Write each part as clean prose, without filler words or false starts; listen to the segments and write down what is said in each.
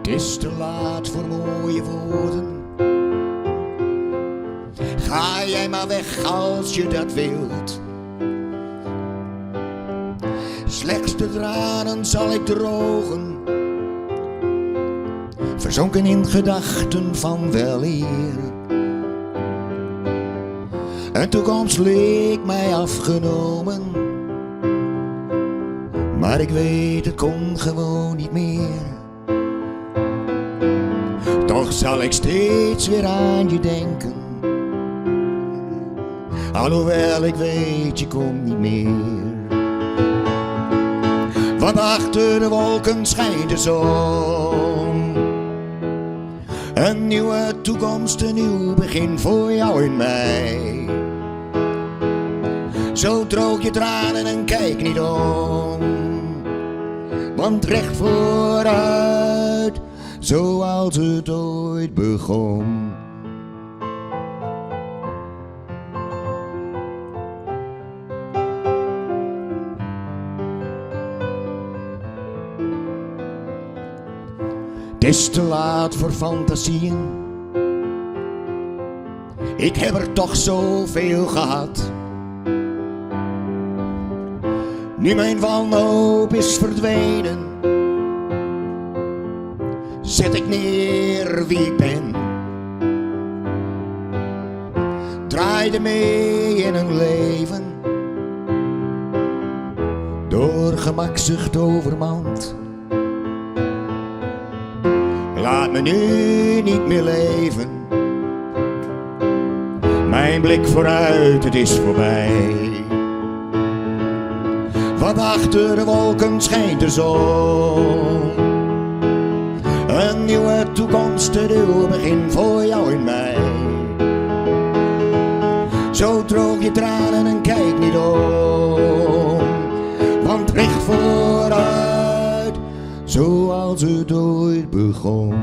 Het is te laat voor mooie woorden. Ga jij maar weg als je dat wilt. Slechts de tranen zal ik drogen. Verzonken in gedachten van weleer. Een toekomst leek mij afgenomen. Maar ik weet, het kon gewoon niet meer. Toch zal ik steeds weer aan je denken. Alhoewel ik weet, je komt niet meer. Want achter de wolken schijnt de zon. Een nieuwe toekomst, een nieuw begin voor jou en mij. Zo droog je tranen en kijk niet om. Want recht vooruit, zoals het ooit begon. Het is te laat voor fantasieën. Ik heb er toch zoveel gehad. Nu mijn wanhoop is verdwenen, zet ik neer wie ik ben. Draaide mee in een leven, door gemakzucht overmand. Laat me nu niet meer leven, mijn blik vooruit, het is voorbij. Want achter de wolken schijnt de zon. Een nieuwe toekomst, een nieuw begin voor jou en mij. Zo droog je tranen en kijk niet om. Want recht vooruit, zoals het ooit begon.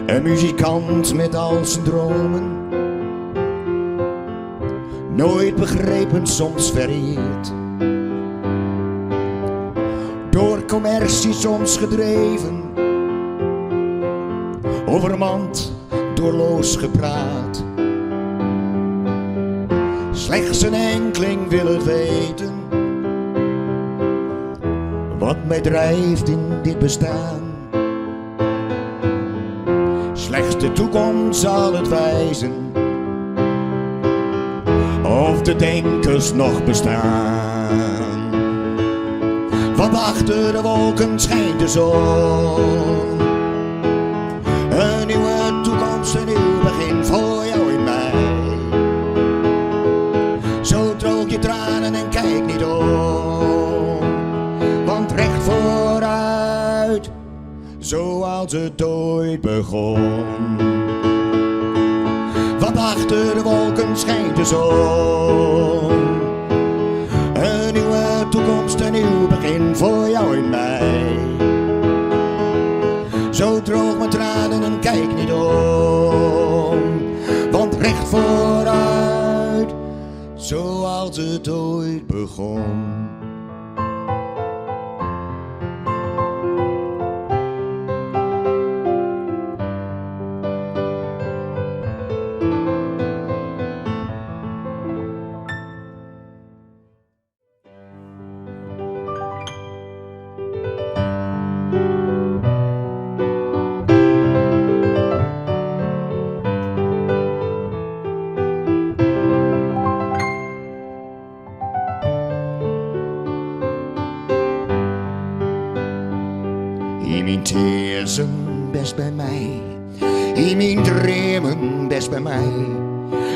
Een muzikant met al zijn dromen. Nooit begrepen, soms vereerd. Door commercie soms gedreven. Overmand door loos gepraat. Slechts een enkeling wil het weten. Wat mij drijft in dit bestaan. Slechts de toekomst zal het wijzen. Of de denkers nog bestaan. Want achter de wolken schijnt de zon. Een nieuwe toekomst, een nieuw begin voor jou en mij. Zo droog je tranen en kijk niet om. Want recht vooruit, zoals het ooit begon. Want achter de wolken schijnt de zon. Een nieuwe toekomst, een nieuw begin voor jou en mij. Zo droog mijn tranen en kijk niet om. Want recht vooruit, zoals het ooit begon. In myn tinzen bist by my, yn myn dreamen bist by my.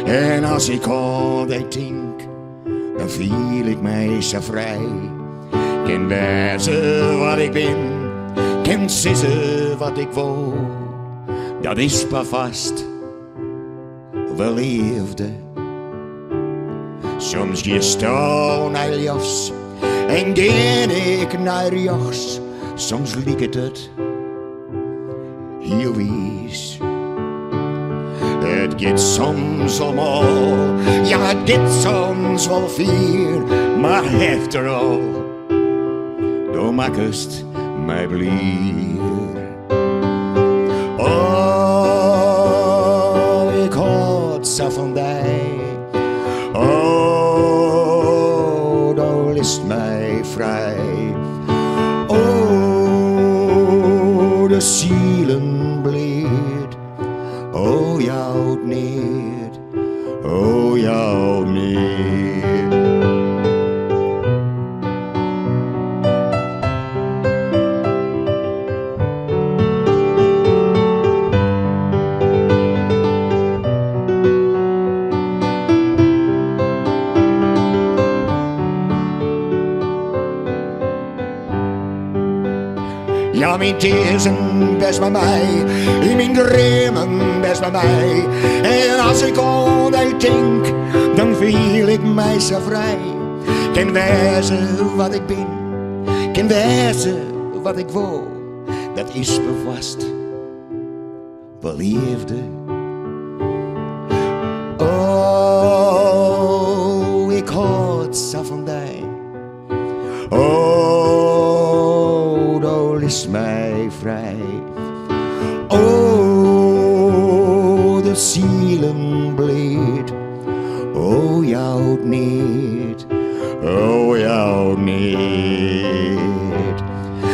En as ik oan dy tink, dan fiel ik my sa frij. Kin wêze wat ik bin, kin sizze wat ik wol. Dat is perfoarst wol leafde. Soms giesto nei lofts en gean ik nei rjochts. Soms liket it hiel wiis. It giet soms al mâl, ja it giet soms wol fier, mar after all, do makkest my blier. Oh, ik hâld sa fan dy. Oh, do litst my frij. Oh, de sielen bleat. Oh, jout neat. Oh, jout neat. Ja, myn tinzen bist by my, yn myn dreamen bist by my. En as ik oan dy tink, dan fiel ik my sa frij. Kin wêze wat ik bin, kin wêze wat ik wol. Dat is perfoarst wol leafde. Oh, ik hâld sa fan dy. Oh, do litst my frij. Oh, de sielen bleat. Oh, jout neat. Oh, jout neat.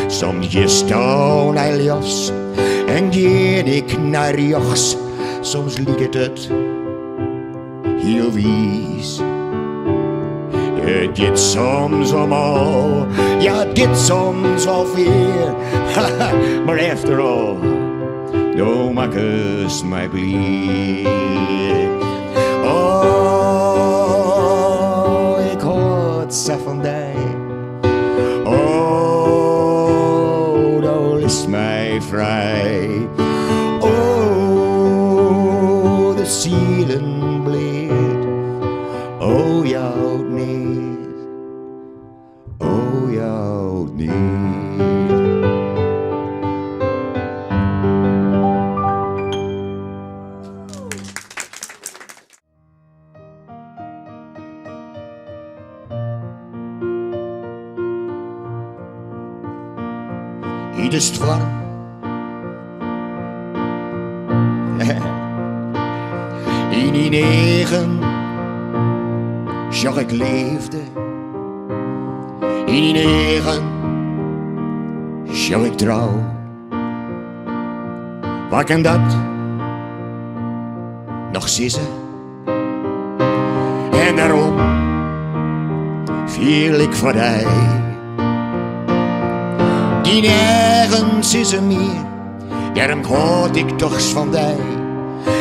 Soms giesto nei lofts en gean ik nei rjochts. Soms liket it hiel wiis. It giet soms wol mâl, ja it giet soms wol fier. Mar after all, do makkest my blier. Oh, ik hâld sa fan dy. Oh, do litst my frij. Oh, de sielen bleat. Oh, jout neat. Oh, jout neat. Yn de stoarm. Yn dyn eagen sjoch ik leafde. Yn dyn eagen sjoch ik trou. Wa kin dat noch sizze? En dêrom fiel ik foar dy. Dyn eagen sizze mear, dêrom hâld ik dochs fan dy.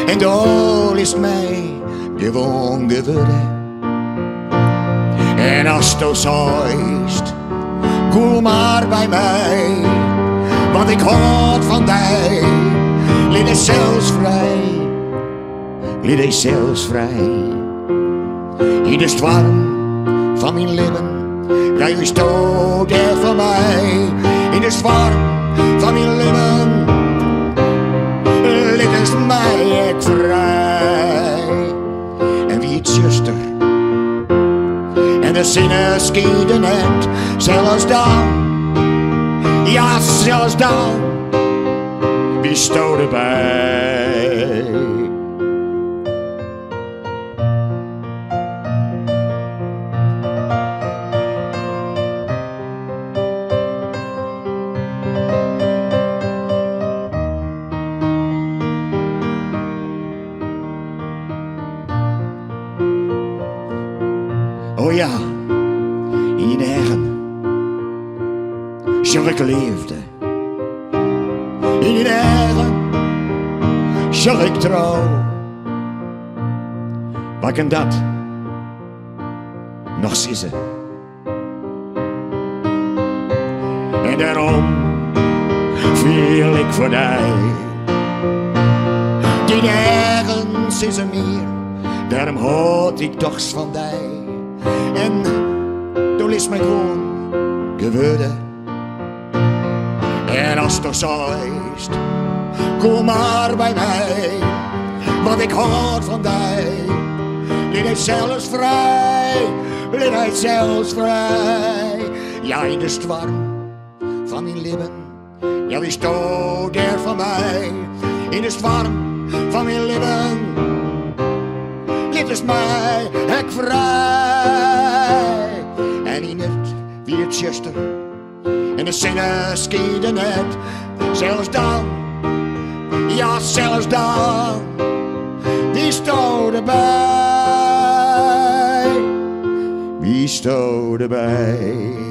En do litst my gewoan gewurde. En asto seist, kom mar by my, want ik hâld fan dy. Lit dysels frij, lit dysels frij. Yn de stoarm fan myn libben, bliuwsto dêr foar my. Yn de stoarm fan myn libben, littest my ek frij. En wie it tsjuster en de sinne skynde net, sels dan, ja sels dan, wiesto derby. Oh ja, yn dyn eagen sjoch ik leafde. Yn dyn eagen sjoch ik trou. Wa kin dat noch sizze? En dêrom fiel ik foar dy. Dyn eagen sizze mear, dêrom hâld ik dochs fan dy. En do litst my gewoan gewurde. En asto seist, kom mar by my, want Want ik hâld fan dy. Lit dy sels frij, lit dy sels frij. Ja, yn de stoarm fan myn libben, ja, wiesto dêr foar my. Yn de stoarm fan myn libben, littest my ek frij. En yn it wie it tsjuster en de sinne skynde net. Sels dan, ja sels dan, wiesto derby. Wiesto derby.